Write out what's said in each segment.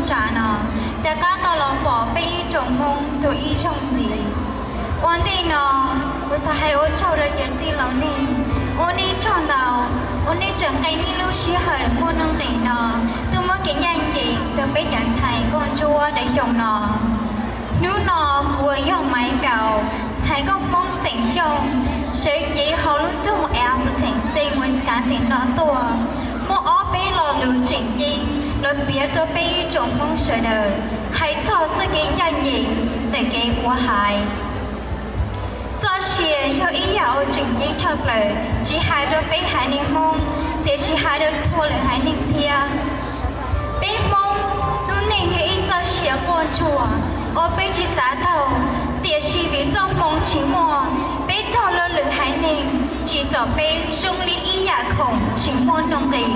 tsav no, rov qab tau los pom peb ib tsoom Hmoob dua ib zaug ntxiv. Ua ntej no, kuv thov hais ua tsaug rau cov txij laus nej, ua nej tsaug ntau, ua nej tseem nqe nej lub sij hawm muaj nuj nqis no tuaj muab kev ncaj ncees rau peb cov ntxhais nkauj ntsuab daim xyoo no. Hnub no kuv uas yog Maiv Kaus, ntxhais nkauj Hmoob xeem Xyooj, sawv cev hauv lub nroog Appleton, xeev Wisconsin no tuaj, muaj ob peb lo lus tseem ceeb los piav rau peb ib tsoom Hmoob sawv daws hais txog txoj kev ncaj ncees ntawm kev ua haiv. Txoj sia yog ib yam uas tseem ceeb tshaj plaws, tsis hais rau peb haiv neeg Hmoob, tiam sis hais rau txhua lwm haiv neeg thiab. Peb Hmoob lub neej yog ib txoj sia quaj ntsuag uas peb tsis xav taug, tiam sis vim txoj hmoo tsis muaj, peb raug lo lwm haiv neeg tsim txom peb zoo li ib yam khoom tsis muaj nuj nqis.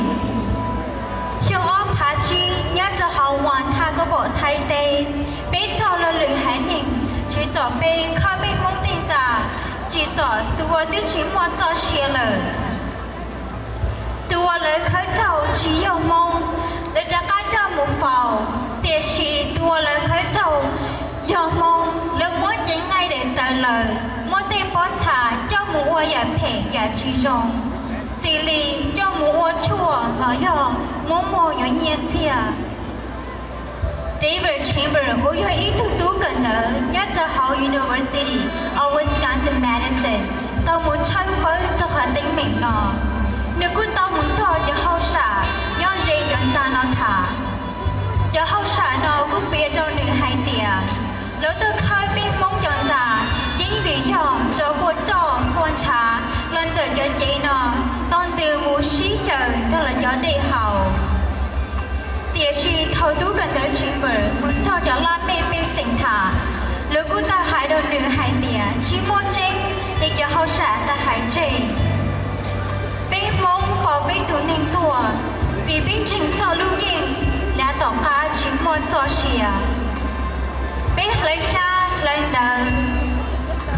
Xyoo ob phav tsib nyob rau hauv Vaj Thaj Kab Pom Thaib teb, peb raug lo lwm haiv neeg tsim txom peb, khawb peb Hmoob tej ntxa, tsim txom tus uas twb tsis muaj txoj sia lawm. Tus uas lawv khawb raug tsis yog Hmoob, lawv rov qab coj mus faus, tiam sis tus uas lawv khawb raug yog Hmoob, lawv muab cev nqaij daim tawv lawm, muab tej pob txha coj mus ua yam phem yam tsis zoo, xws li coj mus ua tshuaj los yog muab muag yuav nyiaj txiag. David Chambers kuj yog ib tug tub kawm ntawv nyob rau hauv University of Wisconsin-Madison tau mus tshawb fawb txog qhov teeb meem no. Nws kuj tau mus nrog cov hauj sam nyob ze cov ntxa no tham. Cov hauj sam no kuj piav rau nws hais tias lawv tuaj khawb peb Hmoob cov ntxa yeej vim yog cov kua roj kua ntshav los ntawm cov cev no tau ntws mus sib xyaw nrog lawv cov dej haus. Tiam sis thaum tub kawm ntawv Chambers mus nrog cov laj mej pej xeem tham, lawv kuj tau hais rau nws hais tias tsis muaj tseeb li cov hauj sam tau hais tseg. Peb Hmoob faus peb tus neeg tuaj vim peb ntseeg txog lub yeej, yav tom qab tsis muaj txoj sia. Peb hlawv xyab hlawv ntawv,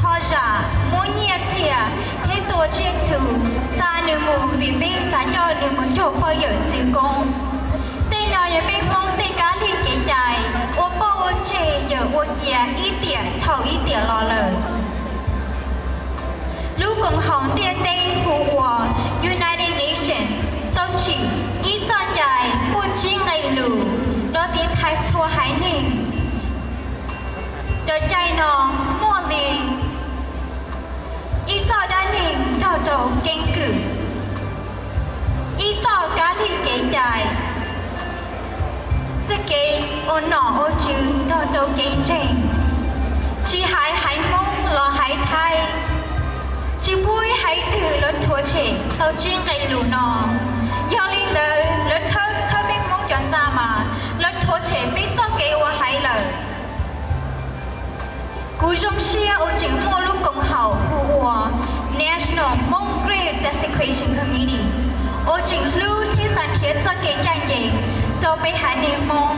kho zam, muab nyiaj txiag thiab tua tsiaj txhu xa nws mus vim peb xav coj nws mus cuag poj yawm txwv koob. Tej no yog peb Hmoob tej kab lig kev cai ua poj ua tseg yawm ua cia ib tiam dhau ib tiam los lawm. Lub koom haum ntiaj teb hu ua United Nations tau tsim ib txoj cai muaj tsib nqe lus los tiv thaiv txhua haiv neeg. Cov cai no muaj li ib txoj dab neeg nrog rau keeb kwm, ib txoj kab lig kev cai, txoj kev ua nom ua tswv nrog rau kev ntseeg, tsis hais haiv Hmoob los haiv Thaib, tsis pub ib haiv twg los rhuav tshem tau tsib nqe lus no. Yog li ntawd lawv thawb khawb peb Hmoob cov ntxa mas lawv rhuav tshem peb txoj kev ua haiv lawm. Kuv zoo siab uas tseem muaj lub koom haum hu ua National Hmong Grief Desecration Committee uas tseem hlub thiab xav nrhiav txoj kev ncaj ncees rau peb haiv neeg Hmoob.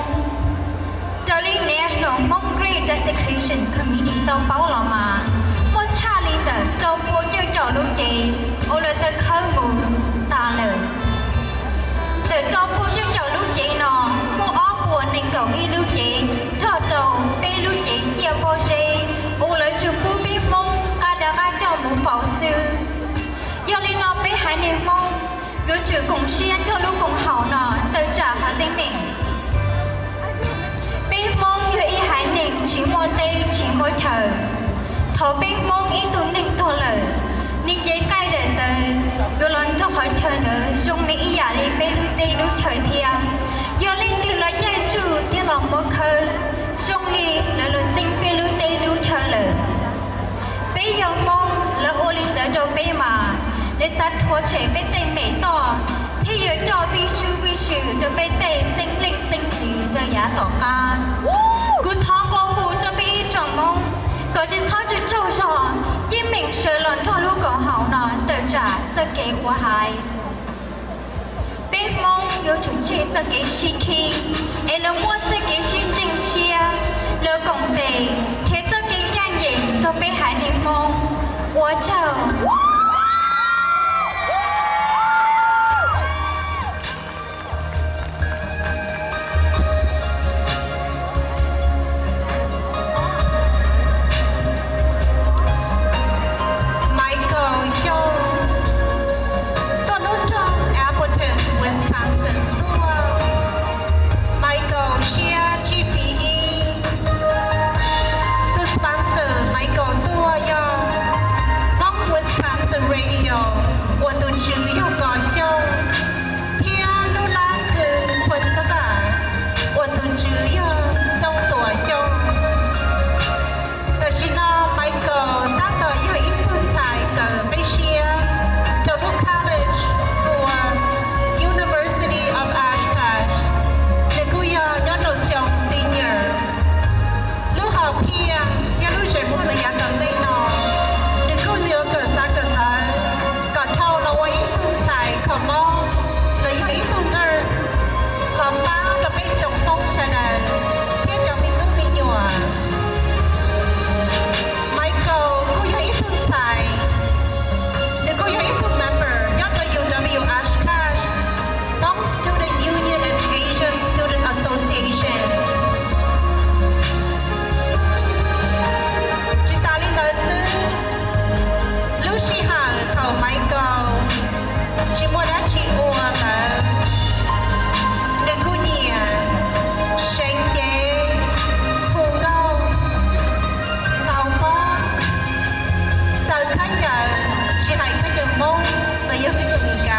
Raws li National Hmong Grief Desecration Committee tau paub los mas, muaj tshaj li ntawm rau pua cuaj caum lub cev uas lawv tau khawb mus tas lawm. Ntawm rau pua cuaj caum lub cev no, muaj ob puas nees nkaum ib lub cev nrog rau peb lub cev ciaj pob zeb uas lawv tsuas pub peb Hmoob qab dab qab coj mus faus xwb. Yog li no peb haiv neeg Hmoob yuav tsum koom siab nrog lub koom haum no tawm tsam qhov teeb meem. Peb Hmoob yog ib haiv neeg tsis muaj teb tsis muaj chaw. Thaum peb Hmoob ib tug neeg tuag lawm, nws cev nqaij daim tawv yuav los nrog qhov chaw ntawd zoo li ib yam li peb lub teb lub chaw thiab. Yog leej twg los caij tsuj thiab los muab khawb, zoo li lawv los txeeb peb lub teb lub chaw lawm. Peb yog Hmoob, lawv ua li ntawd rau peb mas lawv xav rhuav tshem peb tej mem toj thiab yuav coj vij sub vij sw rau peb tej xeeb leej xeeb ntxwv rau yav tom qab. Kuv thov nqua hu rau peb ib tsoom Hmoob kom tsis txhob tsaug zog, yeej meem sawv los nrog lub koom haum no tawm tsam txoj kev ua haiv. Peb Hmoob yuav tsum tseg txoj kev sib khib es los muaj txoj kev sib ntseeg siab, los koom tes nrhiav txoj kev ncaj ncees rau peb haiv neeg Hmoob. Ua tsaug. Tsis hais peb cov Hmoob los yog peb cov Meskas,